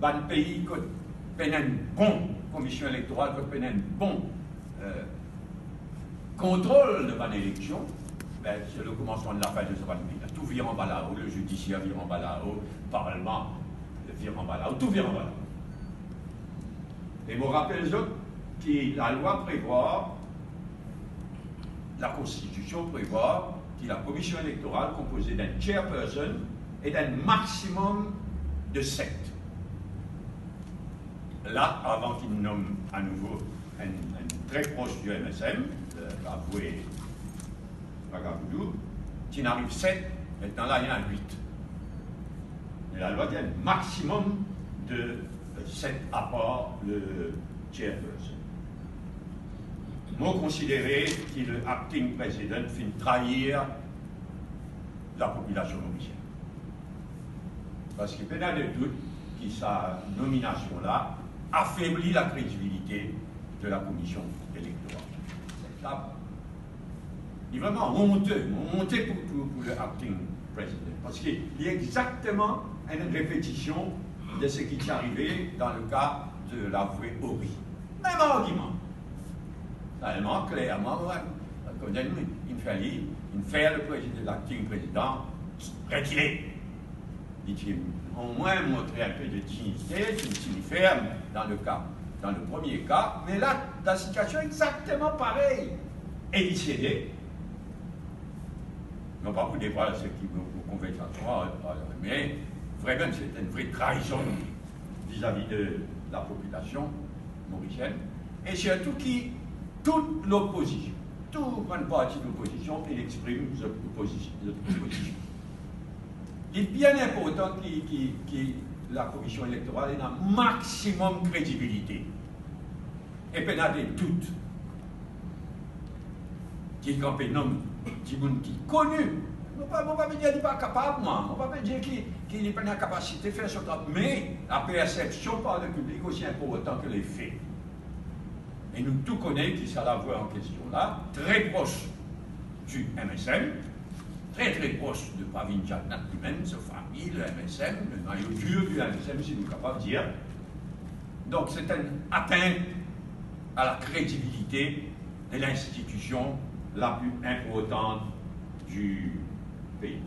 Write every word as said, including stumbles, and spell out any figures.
Bann pei kot pena enn bon komision elektoral, kot pena enn bon, euh, kontrol de bann eleksion, be, se le komansman de lafin de sa bann pei la. Tou vir anba lao, le zidisier vir anba lao, parlman vir anba lao, tou vir anba lao. E mo rapel zot ki lalwa prevwar, lakonstitision prevwar ki lakomision elektoral konpoze d'enn chairperson e d'enn maximum de set. La, avan ki nou nom anouvo enn, enn tre pros di M S M, euh, avwe Ragabudou, ti inn ariv set, aster la ena wit. Me lalwa dir maximum de, euh, set, apar le chairperson. Mo konsidere ki le acting president finn trair lapopilasion morisienn. Parski pena de dout ki sa nominasion la afebli lakredibilite de lakomision elektoral. Sa, li vreman onte, onte pou, pou, pou le acting president, parski li exakteman enn repetision de seki ti arive dan le ka de lavwe Ory. Mem argiman. Selman, klerman, wi, kouma nou, inn fer li, inn fer le prezidan, l'acting prezidan, retire. Li ti omwin montre enn pe de dignite, ti, ti ferm dan le ka, dan le premie ka, me la, dan sitiasion exakteman parey. E li sede. Non pa pou devwal seki mo, mo konversasion, me vremem, se enn vre traizon vizavi de lapopilasion morisienn, e sirtou ki tou lopozision, tou bann parti lopozision, inn exprim zot opozision, zot opozision. Li bien inportan ki, ki, ki lakomision elektoral ena maximum kredibilite. E pena de dout ki kan pe nom dimoun ki koni, mo pa, mo pa pe dir li pa kapav, mwa, mo pa pe dir ki, ki li pena kapasite fer so travay, me lapersepsion par le piblik osi inportan ke lefe. E nou tou kone ki sa lavwa an kestion la, tre pros di M S M, tre, tre pros de Pravin Jagannath limem, so fami, le M S M, le noyau dur di M S M, si nou kapav dir. Donk, se enn atint a lakredibilite de linstitision la pli inportan di pei.